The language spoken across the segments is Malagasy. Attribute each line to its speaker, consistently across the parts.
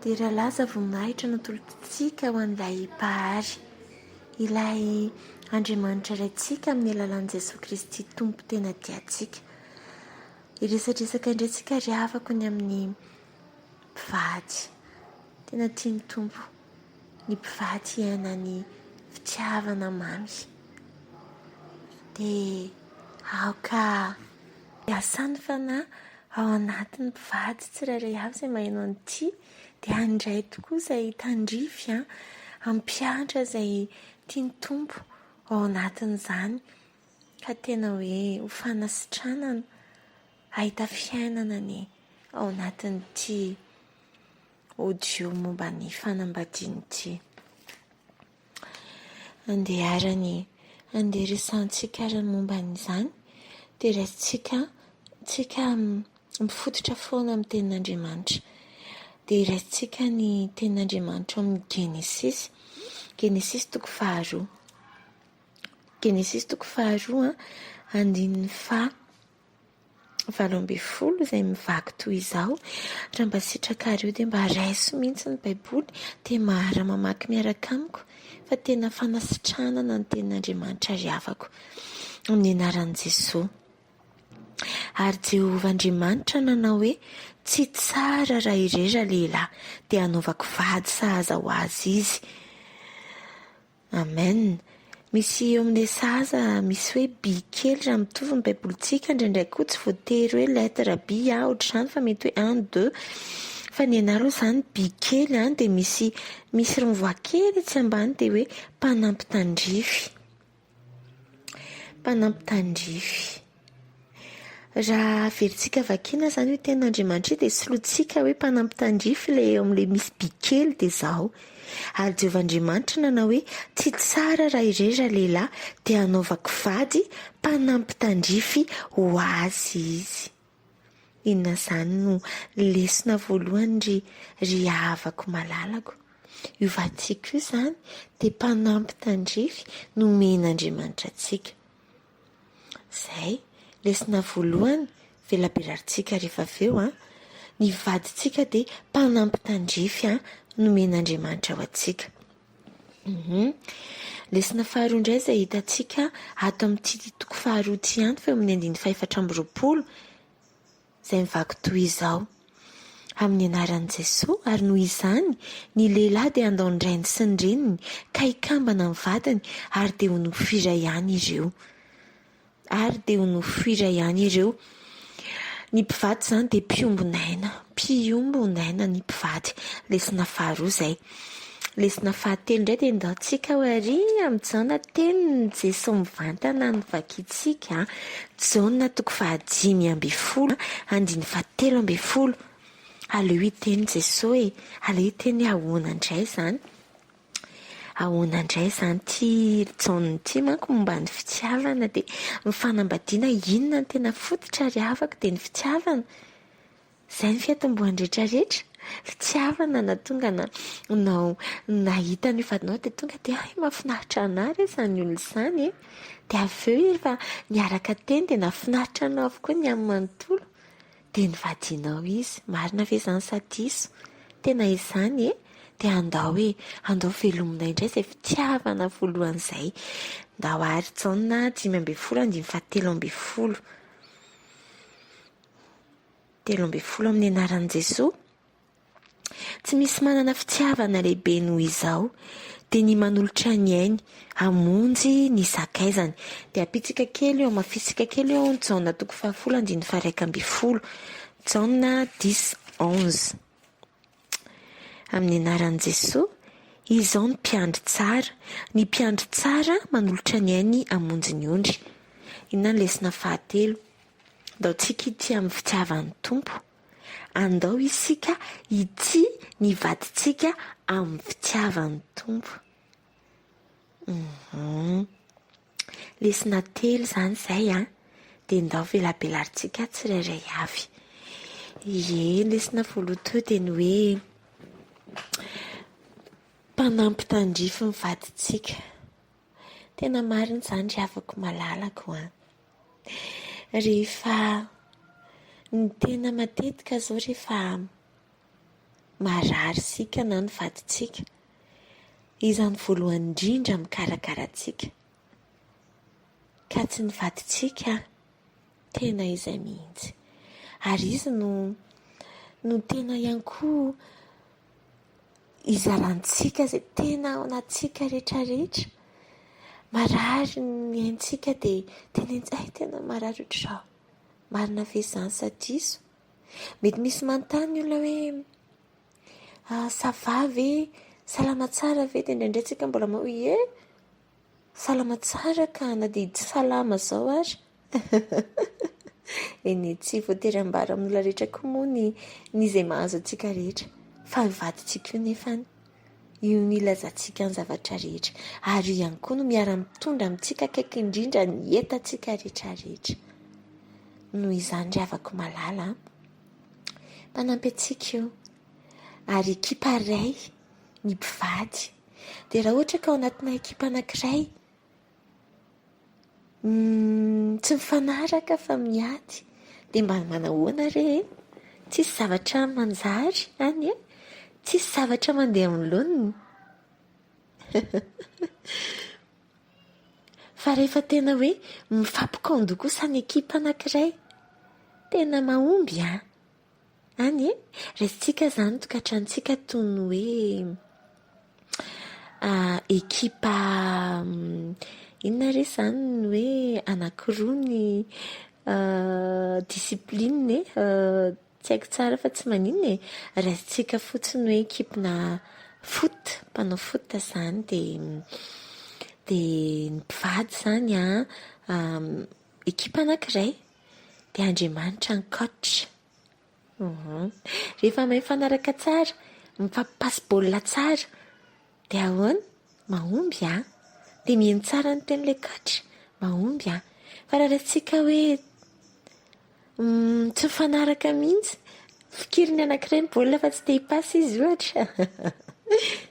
Speaker 1: Dera laza voninahitra no atolotsika ho an'ilay Mpahary, ilay Andriamanitra Raintsika amin'ny alalan'i Jesoa Kristy Tompo tena tiantsika. Hiresadresaka indray tsika ry havako ny amin'ny mpivady. Tena tian'ny Tompo ny mpivady hiaina ny fitiavana mamy. Dia aoka hiasan'ny Fanahy ao anatin'ny mpivady tsirairay avy izay maheno an'ity dia handray tokoa izay tandrify hampiantra izay tian'ny Tompo ao anatin'izany. Ka tena hoe ho fanasitranana, hahita fiainana anie ao anatin'ity audio momba ny fanambadiana ity. Andeha ary anie, andeha resahantsika ary ny momba an'izany, dia raisintsika, tsika mifototra foana amin'ny tenin'Andriamanitra. Dia raisintsika ny tenin'Andriamanitra ao amin'ny Genesisy, Genesisy toko faharoa. Genesisy toko faharoa andininy faha 18 izay mivaky toy izao, raha mba sitrakareo dia mba raiso mihitsy ny Baiboly dia mahara mamaky miaraka amiko fa tena fanasitranana ny tenin'Andriamanitra ry havako amin'ny anaran'i Jesoa. Ary Jehovah Andriamanitra nanao hoe, Tsy tsara raha irery ralehilahy, dia hanaovako vady sahaza ho azy izy. Amen. Misy eo amin'ilay sahaza misy hoe by kely raha mitovy ny baibolintsika, indraindray koa tsy voatery hoe lettre by a ohatr'izany fa mety hoe un, deux, fa ny anah aloha izany by kely an dia misy misy renvoi kely etsy ambany dia hoe mpanampy tandrify. Mpanampy tandrify. Raha averintsika vakiana izany io tenin'Andriamanitra io dia solointsika hoe mpanampy tandrify ilay eo amin'ilay misy by kely dia izao. Ary Jehovah Andriamanitra nanao hoe, Tsy tsara raha irery ralehilahy, dia hanaovako vady mpanampy tandrify ho azy izy. Inona izany no lesona voalohany ry ry havako malalako? Io vadintsika io izany dia mpanampy tandrify nomen'Andriamanitra antsika. Izay, lesona voalohany velabelarintsika rehefa avy eo an, ny vadintsika dia mpanampy tandrify an, nomen'Andriamanitra ho antsika. Hum. Lesona faharoa indray izay hitantsika ato amin'ity toko faharoa ity ihany fa eo amin'ny andininy fahefatra amby 20, izay mivaky toy izao, Amin'ny anaran'i Jesoa, ary noho izany, ny lehilahy dia handao ny rainy sy ny reniny, ka hikambana amin'ny vadiny, ary dia ho nofo iray ihany ireo. Ary dia ho nofo iray ihany ireo. Ny mpivady izany dia mpiombon'aina, mpiombon'aina ny mpivady. Lesona faharoa izay. Lesona fahatelo indray dia ndao tsika ho ary amin'i Jaona tenin'i Jesoa mivantana no vakintsika. Jaona toko fahadimy ambin'ny folo andininy fahatelo ambin'ny folo. Aleo hiteny Jesoa e, aleo hiteny hoe ahoana indray izany. Ahoana indray izany ity Jaona ity manko momba ny fitiavana dia ny fanambadiana inona no tena fototra ry havako dia ny fitiavana. Izay ny fiatombohan'ny rehetra rehetra. Fitiavana nahatonga ana nao nahita an'io vadinao dia tonga dia hay mahafinaritra anà re izany olona izany e. Dia avy eo rehefa niaraka teny dia nahafinaritra anao avokoa ny amin'ny manontolo. Dia nivadianao izy. Marina ve izany sa diso? Tena izany e. Dia andao e, andao velomina indray izay fitiavana voalohany izay. Ndao ary Jaona 15 andininy fahatelo ambin'ny folo. 13 amin'ny anaran'i Jesoa. Tsy misy manana fitiavana lehibe noho izao, dia ny manolotra ny ainy hamonjy ny sakaizany. Dia ampitsika kely eo, hamafisika kely eo Jaona toko fahafolo andininy faha-11. Jaona dix onze. Amin'ny anaran'i Jesoa, izao ny mpiandry tsara. Ny mpiandry tsara manolotra ny ainy hamonjy ny ondry. Inona ny lesona fahatelo? Andao tsika hitia amin'ny fitiavan'ny Tompo. Andao isika hitia ny vadintsika amin'ny fitiavan'ny Tompo. Uhum. Lesona telo izany izay an. Dia ndao velabelarintsika tsirairay avy. Ie, lesona voalohany teo dia ny hoe mpanampy tandrify ny vadintsika. Tena marina izany ry havako malalako an. Rehefa ny tena matetika izao rehefa. marary isika na ny vadintsika, iza no voalohany indrindra mikarakara antsika? Ka tsy ny vadintsika, tena izay mihitsy. Ary izy no no tena ihany koa izarantsika izay tena ao anatintsika rehetra rehetra. Marary ny aintsika dia tenenitsika, hay tena marary ohatr'izao. Marina ve izany sa diso? Mety misy manontany ny olona hoe ah, ça va ve? Salama tsara ve? Dia indraindray tsika mbola manao hoe ie, salama tsara ka na dia tsy salama izao ary. Eny e, tsy voatery ambara amin'ny olona rehetra koa moa ny ny izay mahazo antsika rehetra. Fa io vadintsika io nefany, io no ilazantsika ny zavatra rehetra. Ary io ihany koa no miara-mitondra amintsika akaiky indrindra ny entantsika rehetra rehetra. Noho izany ry havako malala a, mpanampy antsika io. Ary ekipa iray ny mpivady. Dia raha ohatra ka ao anatina ekipa anankiray, tsy mifanaraka fa miady, dia mba manahoana re e? Tsisy zavatra manjary any e? Tsisy zavatra mandeha amin'ny laoniny. Fa rehefa tena hoe mifampikaondoha kosa ny ekipa anankiray, tena mahomby an! Any e! Raisintsika izany ny tokantranontsika toy ny hoe ekipa inona re izany ny hoe anankiroa ny discipline e? Tsy haiko tsara fa tsy maninona e! Raisintsika fotsiny hoe ekipina foot, mpanao foot izany dia dia ny mpivady izany an, ekipa anankiray, dia Andriamanitra ny coach. Rehefa mahay mifanaraka tsara, mifampipasy baolina tsara, dia ahoana? Mahomby an! Dia mihaino tsara ny tenin'ilay coach, mahomby an! Fa raha raisintsika hoe tsy mifanaraka mihitsy, fikiriny anankiray ny baolina fa tsy te hipasy izy ohatra,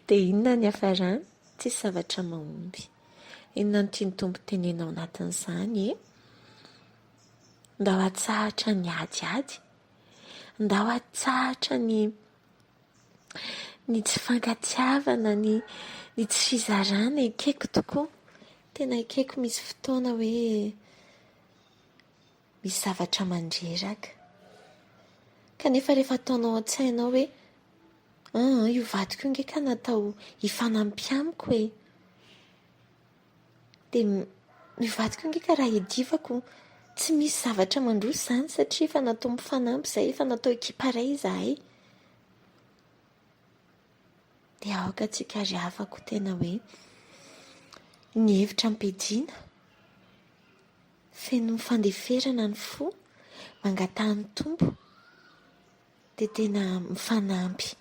Speaker 1: dia inona ny hiafarany? Tsisy zavatra mahomby. Inona no tian'ny Tompo tenenina ao anatin'izany e? Ndao hatsahatra ny adiady, ndao hatsahatra ny ny tsy fankatiavana, ny ny tsy fizarana. Ekeko tokoa, tena ekeko misy fotoana hoe misy zavatra mandreraka. Kanefa rehefa ataonao an-tsainao hoe aa io vadiko io nge ka natao hifanampy amiko e. Dia io vadiko io nge ka raha iadivako tsy misy zavatra mandroso izany satria efa natao mifanampy izahay, efa natao ekipa iray izahay. Dia aoka tsika ry havako tena hoe ny hevitra ampiadiana. Feno fandeferana ny fo, mangataha ny Tompo, dia tena mifanampy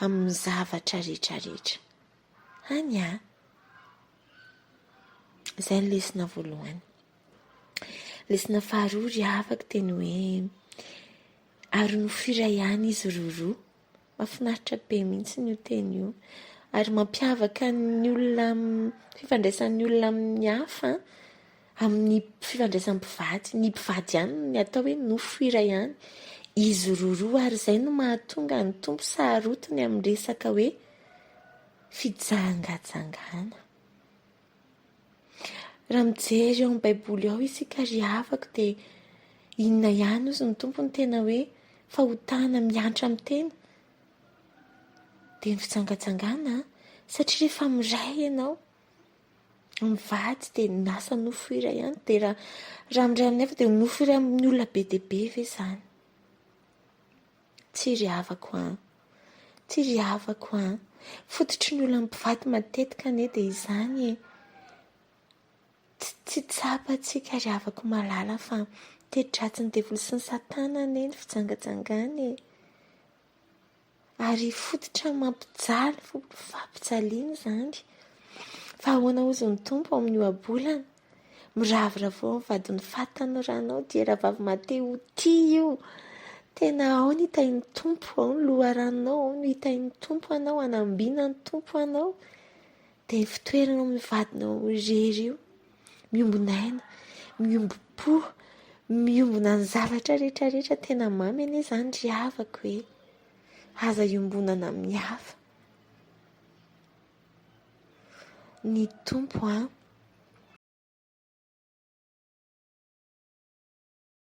Speaker 1: amin'ny zavatra rehetra rehetra. Any an! Izay ny lesona voalohany. Lesona faharoa ry havako dia ny hoe ary nofo iray ihany izy roroa. Mahafinaritra be mihitsy io teny io. Ary mampiavaka ny olona fifandraisan'ny olona amin'ny hafa amin'ny fifandraisan'ny mpivady. Ny mpivady ihany no atao hoe nofo iray ihany. Izy roroa ary izay no mahatonga ny Tompo sarotiny amin'ny resaka hoe fijangajangana. Raha mijery ao amin'ny Baiboly ao isika ry havako dia inona ihany hozy ny Tompo no tena hoe fahotana miantra amin'ny tena? Dia ny fijangajangana an! Satria rehefa miray ianao, mivady dia lasa nofo iray ihany, dia raha raha miray amin'ny hafa dia nofo iray amin'ny olona be dia be ve izany? Tsy ry havako an! Tsy ry havako an! Fototry ny olan'ny mpivady matetika anie dia izany e! Tsy tsy tsapantsika ry havako malala fa teti-dratsin'ny devoly sy ny satana anie ny fijangajangana e! Ary fototra mampijaly, fampijaliana izany. Fa ahoana hozy ny Tompo ao amin'ny ohabolana? Miravoravoa amin'ny vadin'ny fahatanoranao dia rahavavy maha-te ho tia io. Tena ao ny hitahin'ny Tompo, ao ny loharanonao, ao no hitahin'ny Tompo anao, hanambinan'ny Tompo anao. Dia ny fitoeranao amin'ny vadinao irery io, miombon'aina, miombom-po, miombona ny zavatra rehetra rehetra, tena mamy anie izany ry havako e. Aza iombonana amin'ny hafa. Ny Tompo an.